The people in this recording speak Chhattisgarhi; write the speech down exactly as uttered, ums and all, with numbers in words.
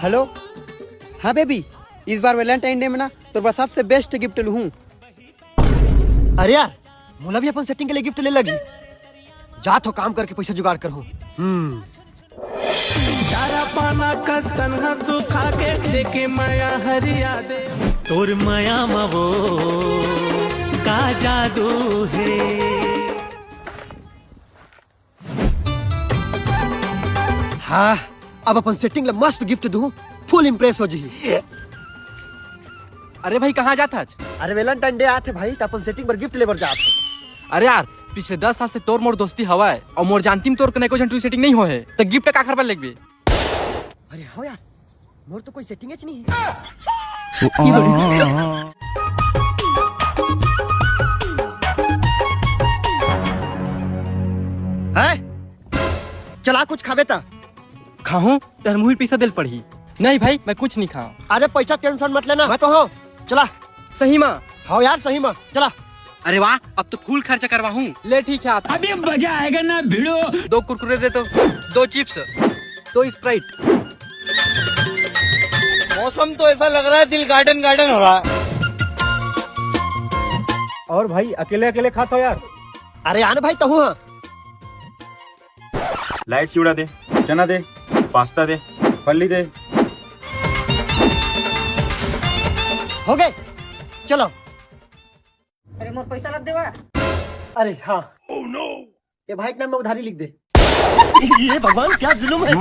हेलो। हाँ बेबी, इस बार वैलेंटाइन डे में ना तोर बर सबसे बेस्ट गिफ्ट लूहूँ। अरे यार, मोला भी अपन सेटिंग के लिए गिफ्ट ले लगी। जात हो काम करके पैसा जुगाड़ करहूँ। हम्म। चारा पाना कस तनहा सुखा के देखे मया हरिया दे। तोर मया म वो का जादू हे। हाँ, अब अपन सेटिंग ला मस्त गिफ्ट दूँ, फुल इम्प्रेस हो जी। अरे भाई, कहाँ जात हच? अरे, वैलेंटाइन डे आत हे भाई, त अपन सेटिंग बर गिफ्ट लेबर जात हे। अरे यार, पिछले दस साल से तोर मोर दोस्ती हवय, अउ मोर जानती म तोर कने एको झन टू सेटिंग नहीं होहे, त गिफ्ट काखर बर लेगबे? अरे हाँ यार, मोर तो कोई सेटिंग च नहीं है। हैं? चला कुछ खाबे त। खाहूं, तहर मुहिर पैसा देल पड़ही। नहीं भाई, मैं कुछ नहीं खाऊं। अरे पैसा टेंशन मत लेना, मैं तो हूँ। चला। सही मा? हाँ यार, सही मा। चला। अरे वाह, अब तो फुल खर्चा करवाहूं। ले ठीक है, आता। अभी मजा आएगा ना भिड़ो। दो कुरकुरे दे तो, दो चिप्स, दो स्प्राइट। मौसम तो ऐसा लग रहा है दिल गार्डन गार्डन हो रहा है। और भाई अकेले अकेले खात हो यार। अरे आन भाई, तहूँ हाँ। लाइट चिवड़ा दे, चना दे, पास्ता दे, फल्ली दे। हो गए, चलो। अरे मोर पैसा ला देवा। अरे हाँ। ये भाई के नाम में उधारी लिख दे। ये भगवान क्या जुल्म है।